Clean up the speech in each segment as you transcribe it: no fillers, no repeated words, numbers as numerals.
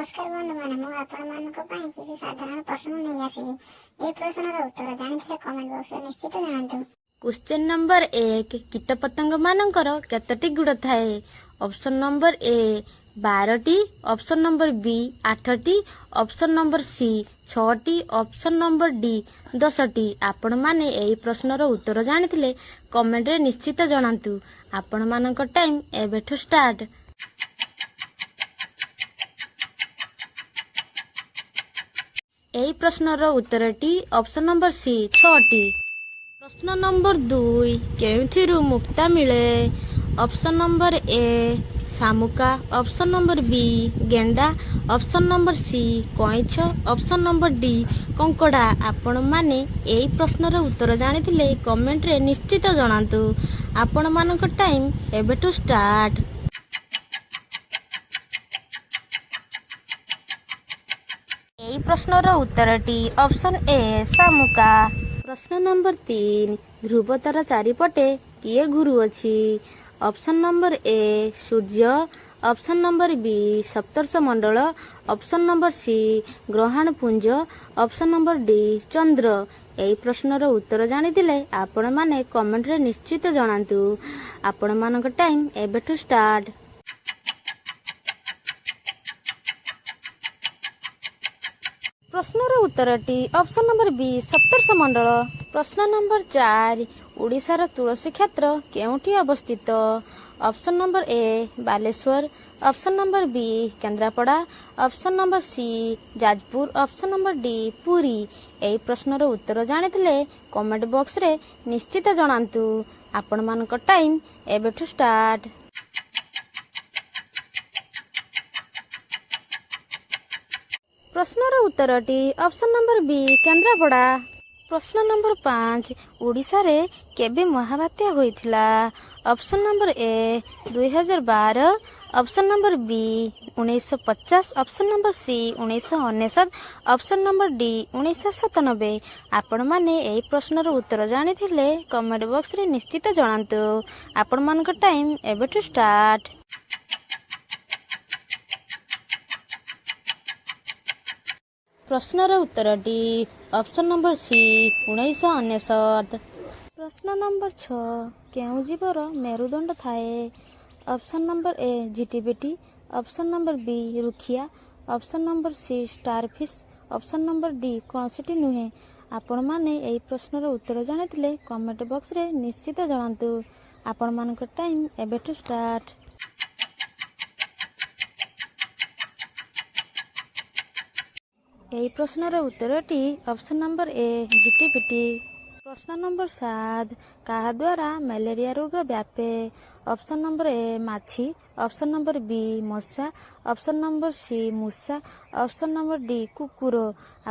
ନମସ୍କାର ବନ୍ଧୁମାନେ, ମୁଁ ଆପଣମାନଙ୍କ ପାଇଁ କିଛି ସାଧାରଣ ପ୍ରଶ୍ନ ନେଇ ଆସିଛି। ଏହି ପ୍ରଶ୍ନର ଉତ୍ତର ଜାଣିଥିଲେ କମେଣ୍ଟ ବକ୍ସରେ ନିଶ୍ଚିତ ଜଣାନ୍ତୁ। କ୍ୱେଶ୍ଚନ୍ ନମ୍ବର 1, କୀଟପତଙ୍ଗମାନଙ୍କର କେତୋଟି ଗୋଡ଼ ଥାଏ? ଅପସନ୍ ନମ୍ବର ଏ, 12ଟି। ଅପସନ୍ ନମ୍ବର ବି, ଆଠଟି। ଅପସନ୍ ନମ୍ବର ସି, ଛଅଟି। ଅପସନ୍ ନମ୍ବର ଡି, 10ଟି। ଆପଣମାନେ ଏହି ପ୍ରଶ୍ନର ଉତ୍ତର ଜାଣିଥିଲେ କମେଣ୍ଟରେ ନିଶ୍ଚିତ ଜଣାନ୍ତୁ। ଆପଣମାନଙ୍କ ଟାଇମ୍ ଏବେଠୁ ଷ୍ଟାର୍ଟ। ଏହି ପ୍ରଶ୍ନର ଉତ୍ତରଟି ଅପସନ୍ ନମ୍ବର ସି, ଛଅଟି। ପ୍ରଶ୍ନ ନମ୍ବର 2, କେଉଁଥିରୁ ମୁକ୍ତା ମିଳେ? ଅପସନ୍ ନମ୍ବର ଏ, ଶାମୁକା। ଅପସନ୍ ନମ୍ବର ବି, ଗେଣ୍ଡା। ଅପସନ୍ ନମ୍ବର ସି, କଇଁଛ। ଅପସନ୍ ନମ୍ବର ଡି, କଙ୍କଡ଼ା। ଆପଣମାନେ ଏହି ପ୍ରଶ୍ନର ଉତ୍ତର ଜାଣିଥିଲେ କମେଣ୍ଟରେ ନିଶ୍ଚିତ ଜଣାନ୍ତୁ। ଆପଣମାନଙ୍କ ଟାଇମ୍ ଏବେଠୁ ଷ୍ଟାର୍ଟ। ଏହି ପ୍ରଶ୍ନର ଉତ୍ତରଟି ଅପସନ୍ ଏ, ଶାମୁକା। ପ୍ରଶ୍ନ ନମ୍ବର 3, ଧ୍ରୁବତାରା ଚାରିପଟେ କିଏ ଘୁରୁଅଛି? ଅପସନ୍ ନମ୍ବର ଏ, ସୂର୍ଯ୍ୟ। ଅପସନ୍ ନମ୍ବର ବି, ସପ୍ତର୍ଷି ମଣ୍ଡଳ। ଅପସନ୍ ନମ୍ବର ସି, ଗ୍ରହାଣୁପୁଞ୍ଜ। ଅପସନ୍ ନମ୍ବର ଡି, ଚନ୍ଦ୍ର। ଏହି ପ୍ରଶ୍ନର ଉତ୍ତର ଜାଣିଥିଲେ ଆପଣମାନେ କମେଣ୍ଟରେ ନିଶ୍ଚିତ ଜଣାନ୍ତୁ। ଆପଣମାନଙ୍କ ଟାଇମ୍ ଏବେଠୁ ଷ୍ଟାର୍ଟ। ପ୍ରଶ୍ନର ଉତ୍ତରଟି ଅପସନ୍ ନମ୍ବର ବି, ସପ୍ତର୍ଷି ମଣ୍ଡଳ। ପ୍ରଶ୍ନ ନମ୍ବର 4, ଓଡ଼ିଶାର ତୁଳସୀ କ୍ଷେତ୍ର କେଉଁଠି ଅବସ୍ଥିତ? Option number A, Balasore. Option number B, Kendrapara. Option number C, Jajpur. Option number D, Puri. ଏହି ପ୍ରଶ୍ନର ଉତ୍ତର ଜାଣିଥିଲେ କମେଣ୍ଟ ବକ୍ସରେ ନିଶ୍ଚିତ ଜଣାନ୍ତୁ। ଆପଣମାନଙ୍କ ଟାଇମ୍ ଏବେଠୁ ଷ୍ଟାର୍ଟ। ପ୍ରଶ୍ନର ଉତ୍ତରଟି ଅପସନ୍ ନମ୍ବର ବି, କେନ୍ଦ୍ରାପଡ଼ା। ପ୍ରଶ୍ନ ନମ୍ବର 5, ଓଡ଼ିଶାରେ କେବେ ମହାବାତ୍ୟା ହୋଇଥିଲା? ଅପସନ୍ ନମ୍ବର ଏ, 2012। ଅପସନ୍ ନମ୍ବର ବି, 1950। Option number C, 1999। Option number D, 1997। ଆପଣମାନେ ଏହି ପ୍ରଶ୍ନର ଉତ୍ତର ଜାଣିଥିଲେ କମେଣ୍ଟ ବକ୍ସରେ ନିଶ୍ଚିତ ଜଣାନ୍ତୁ। ଆପଣମାନଙ୍କ ଟାଇମ୍ ଏବେଠୁ ଷ୍ଟାର୍ଟ। ପ୍ରଶ୍ନର ଉତ୍ତରଟି ଅପସନ୍ ନମ୍ବର ସି, 1999। ପ୍ରଶ୍ନ ନମ୍ବର 6, କେଉଁ ଜୀବର ମେରୁଦଣ୍ଡ ଥାଏ? ଅପସନ୍ ନମ୍ବର ଏ, ଝିଟିପିଟି। ଅପସନ୍ ନମ୍ବର ବି, ରୁଖିଆ। Option number C, starfish. Option number D, କୌଣସିଟି ନୁହେଁ। ଆପଣମାନେ ଏହି ପ୍ରଶ୍ନର ଉତ୍ତର ଜାଣିଥିଲେ କମେଣ୍ଟ ବକ୍ସରେ ନିଶ୍ଚିତ ଜଣାନ୍ତୁ। ଆପଣମାନଙ୍କ ଟାଇମ୍ ଏବେଠୁ ଷ୍ଟାର୍ଟ। ଏହି ପ୍ରଶ୍ନର ଉତ୍ତରଟି ଅପସନ୍ ନମ୍ବର ଏ, ଝିଟିପିଟି। ପ୍ରଶ୍ନ ନମ୍ବର 7, କାହା ଦ୍ୱାରା ମ୍ୟାଲେରିଆ ରୋଗ ବ୍ୟାପେ? ଅପସନ୍ ନମ୍ବର ଏ, ମାଛି। ଅପସନ୍ ନମ୍ବର ବି, ମଶା। ଅପସନ୍ ନମ୍ବର ସି, ମୂଷା। ଅପସନ୍ ନମ୍ବର ଡି, କୁକୁର।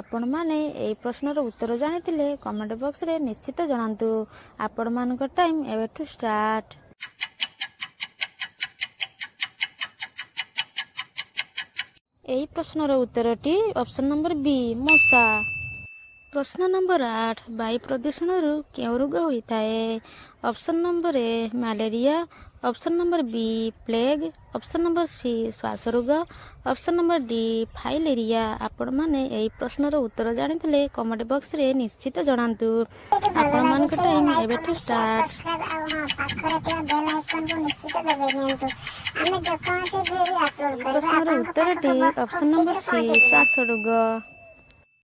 ଆପଣମାନେ ଏହି ପ୍ରଶ୍ନର ଉତ୍ତର ଜାଣିଥିଲେ କମେଣ୍ଟ ବକ୍ସରେ ନିଶ୍ଚିତ ଜଣାନ୍ତୁ। ଆପଣମାନଙ୍କ ଟାଇମ୍ ଏବେଠୁ ଷ୍ଟାର୍ଟ। ଏହି ପ୍ରଶ୍ନର ଉତ୍ତରଟି ଅପସନ୍ ନମ୍ବର ବି, ମଶା। ପ୍ରଶ୍ନ ନମ୍ବର 8, ବାୟୁ ପ୍ରଦୂଷଣରୁ କେଉଁ ରୋଗ ହୋଇଥାଏ? Option number A, malaria. Option number B, plague. Option number C, ଶ୍ୱାସ ରୋଗ। Option number D, filaria. ଆପଣମାନେ ଏହି ପ୍ରଶ୍ନର ଉତ୍ତର ଜାଣିଥିଲେ କମେଣ୍ଟ ବକ୍ସରେ ନିଶ୍ଚିତ ଜଣାନ୍ତୁ। ଆପଣମାନଙ୍କ ଟାଇମ୍ ଏବେଠୁ ଷ୍ଟାର୍ଟ। ସବସ୍କ୍ରାଇବ୍ ଆଉ ହଁ, ପାଖରେ ଥିବା ବେଲ୍ ଆଇକନ୍କୁ ନିଶ୍ଚିତ ଦବାଇ ଦିଅନ୍ତୁ। ଆମେ ଯେକୌଣସି ଭିଡ଼ିଓ ଅପଲୋଡ଼ ଏହି କରିବା ପ୍ରଶ୍ନର ଆପଣଙ୍କ ଉତ୍ତରଟି ପାଖକୁ ଖୁବ୍ ଅପସନ୍ ନମ୍ବର ଶୀଘ୍ର ସି, ପହଞ୍ଚିଯିବ। ଶ୍ୱାସ ରୋଗ।